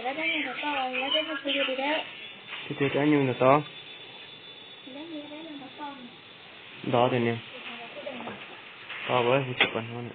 Twb twb cov nyuj ntawd tod. Ntov tiag niag. Tod ua kuv tsis pom hnub na.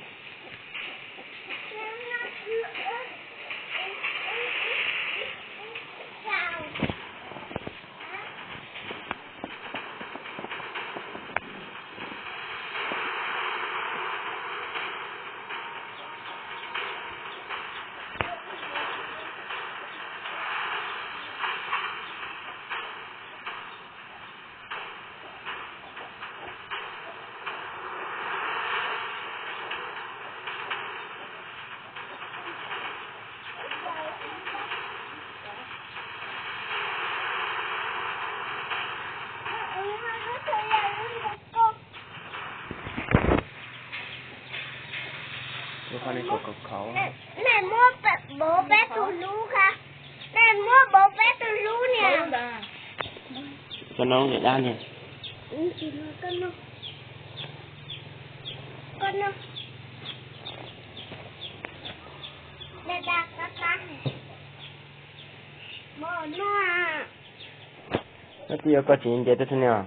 Mej muab bov peb tug lub, mej muab bov peb tug lub niam. Koj noj niam dab niag. Koj twb yuav koj tsis nce twb tug niag.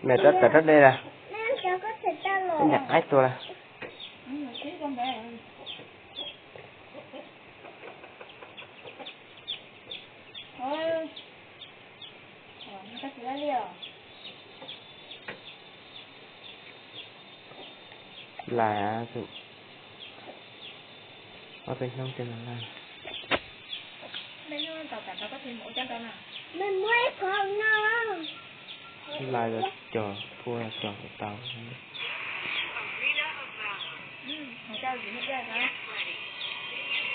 Mej tab tom rab dej lawm. Ib nram qaib tuag lawm. Lais, ob peb hnub tej no lais. Lais los cog puag cog tau.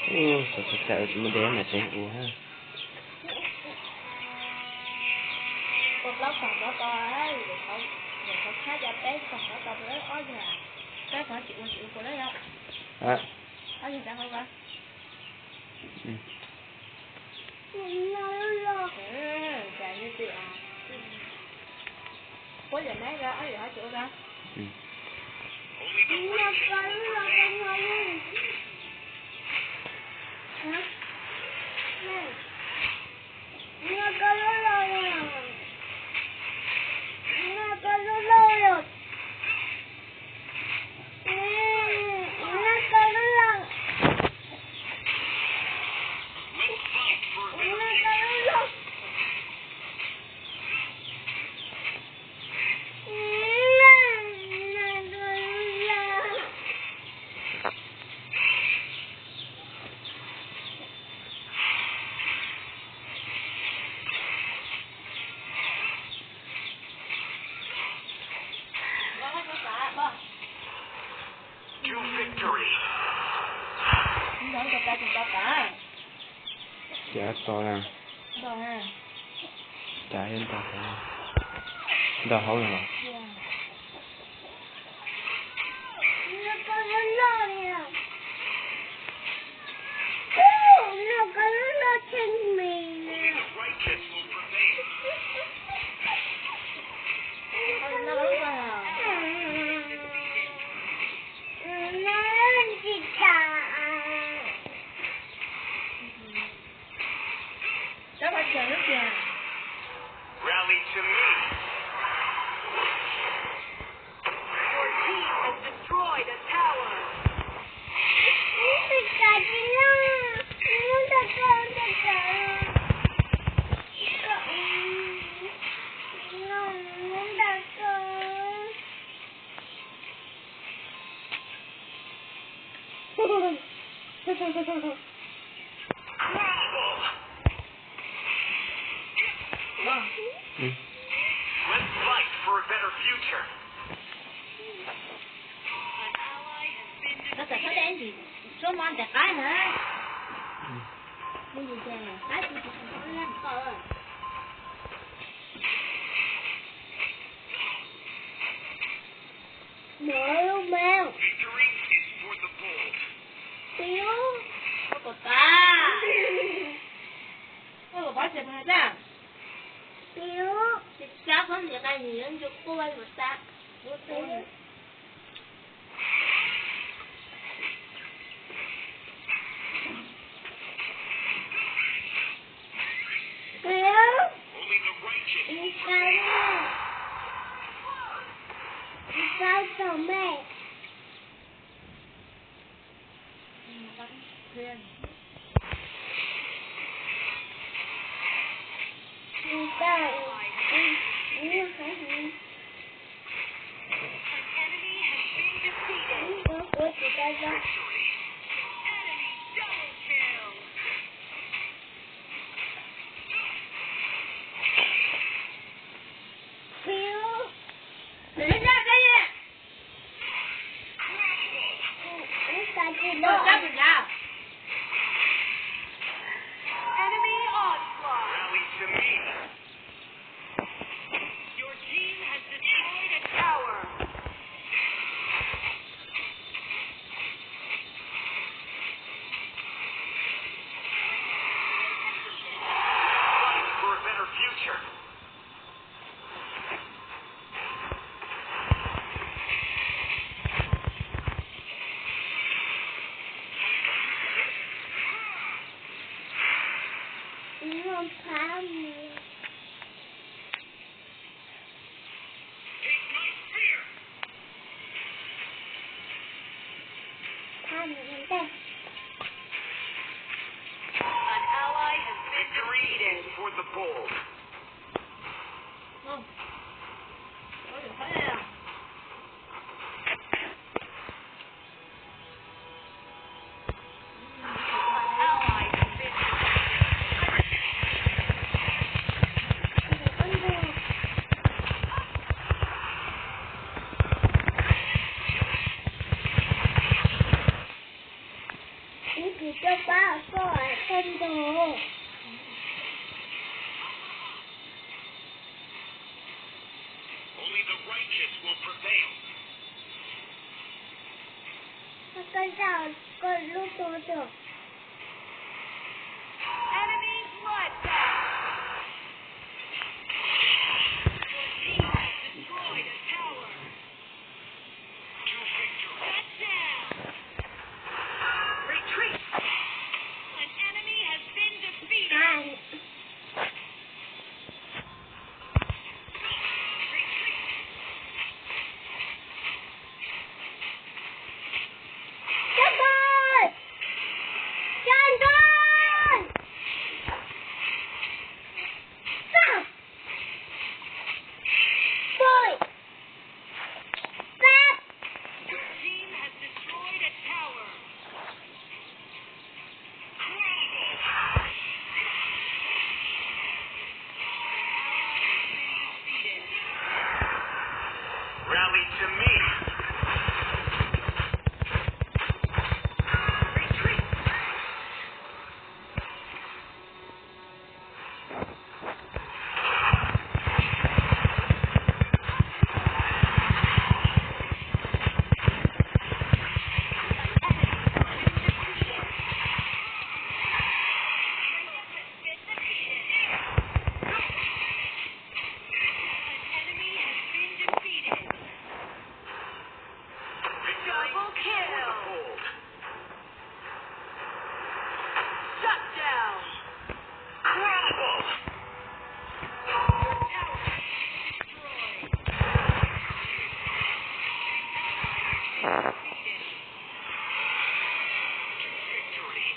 Ub, xav txog tsam tsis muaj dej mam tseem ua. Cav to na. Cav ntau, ntau hauv no. Rally to me. Your team has destroyed a tower. Let's fight for a better future. Koj txawm txhob deb ntsis, suab mov ntes qaib na. Ntsis ces qaib kuv tsis tshua noj nqaij. Mov lub mev. Piu, koj puas tas? Enemy onslaught. Rally to me. Your team has destroyed a tower. Fighting for a better future. An ally has been defeated. For the bold. Ib tug coj pab koj, koj ntog. Only the righteous will prevail. Koj zaj koj lub tuag tuag. Enemy bloodbath. Your team has destroyed a tower. To victory. Shut down. Retreat. An enemy has been defeated. Your team has destroyed a tower. Rally to me. Retreat. Double kill. Shut down. Crumble. Your tower has been destroyed. Victory.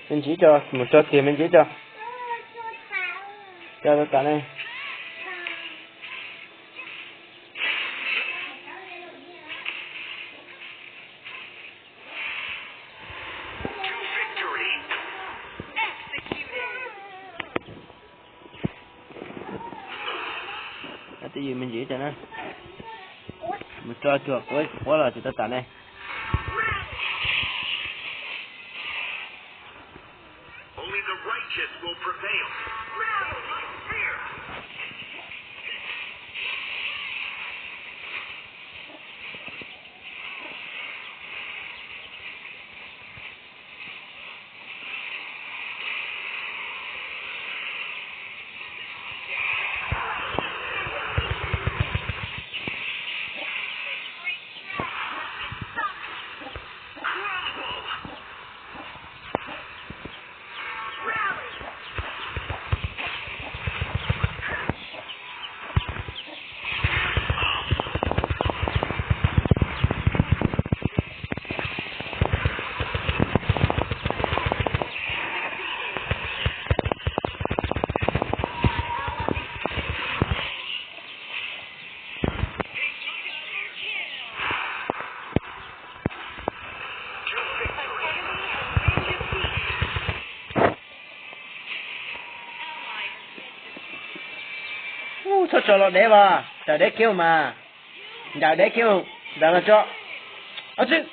Me ntsis tso, mus tso kiag me ntsis tso. Tso tau tas ne. Twj ywm me ntsis tso na. Mus tso cuag quav los tsis tau tas ne. Only the righteous will prevail. Ub, txhob tso los deb vas, tawm deb kiag mas. Ncaws deb kiag, ncaws los tso. Ab tsi.